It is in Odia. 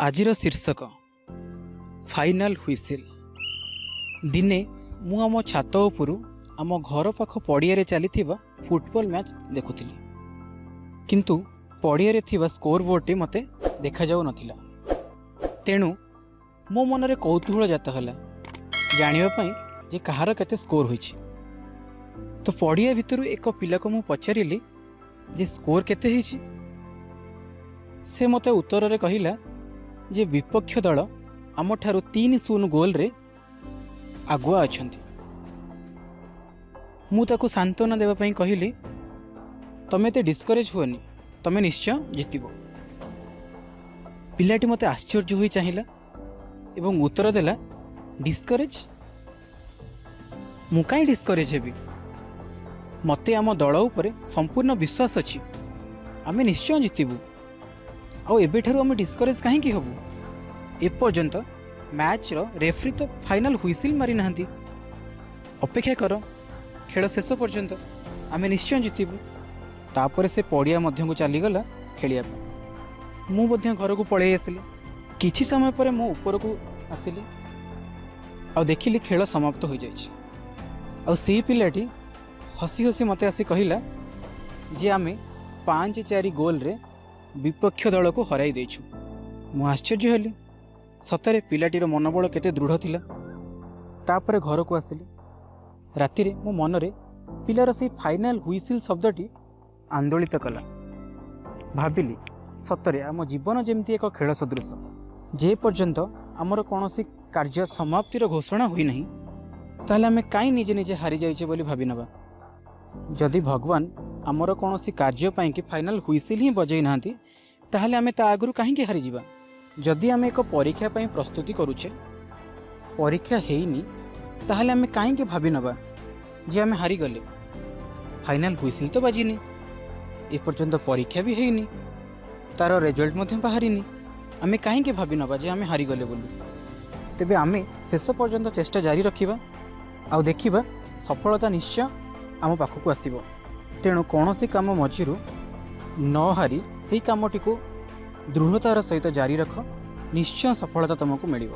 ଆଜିର ଶୀର୍ଷକ ଫାଇନାଲ୍ ହୁଇସିଲ୍। ଦିନେ ମୁଁ ଆମ ଛାତ ଉପରୁ ଆମ ଘର ପାଖ ପଡ଼ିଆରେ ଚାଲିଥିବା ଫୁଟବଲ୍ ମ୍ୟାଚ୍ ଦେଖୁଥିଲି, କିନ୍ତୁ ପଡ଼ିଆରେ ଥିବା ସ୍କୋର ବୋର୍ଡ଼ଟି ମୋତେ ଦେଖାଯାଉନଥିଲା। ତେଣୁ ମୋ ମନରେ କୌତୂହଳ ଜାତ ହେଲା ଜାଣିବା ପାଇଁ ଯେ କାହାର କେତେ ସ୍କୋର ହୋଇଛି। ତ ପଡ଼ିଆ ଭିତରୁ ଏକ ପିଲାକୁ ମୁଁ ପଚାରିଲି ଯେ ସ୍କୋର କେତେ ହେଇଛି। ସେ ମୋତେ ଉତ୍ତରରେ କହିଲା ଯେ ବିପକ୍ଷ ଦଳ ଆମଠାରୁ 3-0 ଗୋଲରେ ଆଗୁଆ ଅଛନ୍ତି। ମୁଁ ତାକୁ ସାନ୍ତ୍ୱନା ଦେବା ପାଇଁ କହିଲି, "ତମେ ଏତେ ଡିସ୍କରେଜ୍ ହୁଅନି, ତମେ ନିଶ୍ଚୟ ଜିତିବ।" ପିଲାଟି ମୋତେ ଆଶ୍ଚର୍ଯ୍ୟ ହୋଇ ଚାହିଁଲା ଏବଂ ଉତ୍ତର ଦେଲା, "ଡିସ୍କରେଜ୍? ମୁଁ କାହିଁ ଡିସ୍କରେଜ୍ ହେବି? ମୋତେ ଆମ ଦଳ ଉପରେ ସମ୍ପୂର୍ଣ୍ଣ ବିଶ୍ୱାସ ଅଛି। ଆମେ ନିଶ୍ଚୟ ଜିତିବୁ। ଆଉ ଏବେଠାରୁ ଆମେ ଡିସ୍କରେଜ୍ କାହିଁକି ହେବୁ? ଏପର୍ଯ୍ୟନ୍ତ ମ୍ୟାଚ୍ର ରେଫ୍ରି ତ ଫାଇନାଲ୍ ହୁଇସିଲ୍ ମାରିନାହାନ୍ତି। ଅପେକ୍ଷା କର ଖେଳ ଶେଷ ପର୍ଯ୍ୟନ୍ତ, ଆମେ ନିଶ୍ଚୟ ଜିତିବୁ।" ତାପରେ ସେ ପଡ଼ିଆ ମଧ୍ୟକୁ ଚାଲିଗଲା ଖେଳିବା ପାଇଁ। ମୁଁ ମଧ୍ୟ ଘରକୁ ପଳେଇ ଆସିଲି। କିଛି ସମୟ ପରେ ମୁଁ ଉପରକୁ ଆସିଲି ଆଉ ଦେଖିଲି ଖେଳ ସମାପ୍ତ ହୋଇଯାଇଛି। ଆଉ ସେଇ ପିଲାଟି ହସି ହସି ମୋତେ ଆସି କହିଲା ଯେ ଆମେ 5-4 ଗୋଲରେ ବିପକ୍ଷ ଦଳକୁ ହରାଇ ଦେଇଛୁ। ମୁଁ ଆଶ୍ଚର୍ଯ୍ୟ ହେଲି। ସତରେ ପିଲାଟିର ମନୋବଳ କେତେ ଦୃଢ଼ ଥିଲା! ତାପରେ ଘରକୁ ଆସିଲି। ରାତିରେ ମୋ ମନରେ ପିଲାର ସେଇ ଫାଇନାଲ୍ ହୁଇସିଲ୍ ଶବ୍ଦଟି ଆନ୍ଦୋଳିତ କଲା। ଭାବିଲି, ସତରେ ଆମ ଜୀବନ ଯେମିତି ଏକ ଖେଳ ସଦୃଶ। ଯେ ପର୍ଯ୍ୟନ୍ତ ଆମର କୌଣସି କାର୍ଯ୍ୟ ସମାପ୍ତିର ଘୋଷଣା ହୋଇନାହିଁ, ତାହେଲେ ଆମେ କାହିଁ ନିଜେ ନିଜେ ହାରିଯାଇଛେ ବୋଲି ଭାବିନେବା? ଯଦି ଭଗବାନ ଆମର କୌଣସି କାର୍ଯ୍ୟ ପାଇଁକି ଫାଇନାଲ୍ ହୁଇସିଲ୍ ହିଁ ବଜାଇ ନାହାନ୍ତି, ତାହେଲେ ଆମେ ତା ଆଗରୁ କାହିଁକି ହାରିଯିବା? ଯଦି ଆମେ ଏକ ପରୀକ୍ଷା ପାଇଁ ପ୍ରସ୍ତୁତି କରୁଛେ, ପରୀକ୍ଷା ହେଇନି, ତାହେଲେ ଆମେ କାହିଁକି ଭାବିନେବା ଯେ ଆମେ ହାରିଗଲେ? ଫାଇନାଲ୍ ହୁଇସିଲ୍ ତ ବାଜିନି, ଏପର୍ଯ୍ୟନ୍ତ ପରୀକ୍ଷା ବି ହେଇନି, ତାର ରେଜଲ୍ଟ ମଧ୍ୟ ବାହାରିନି, ଆମେ କାହିଁକି ଭାବିନେବା ଯେ ଆମେ ହାରିଗଲେ ବୋଲି? ତେବେ ଆମେ ଶେଷ ପର୍ଯ୍ୟନ୍ତ ଚେଷ୍ଟା ଜାରି ରଖିବା ଆଉ ଦେଖିବା ସଫଳତା ନିଶ୍ଚୟ ଆମ ପାଖକୁ ଆସିବ। ତେଣୁ କୌଣସି କାମ ମଝିରୁ ନ ହାରି ସେଇ କାମଟିକୁ ଦୃଢ଼ତାର ସହିତ ଜାରି ରଖ, ନିଶ୍ଚୟ ସଫଳତା ତୁମକୁ ମିଳିବ।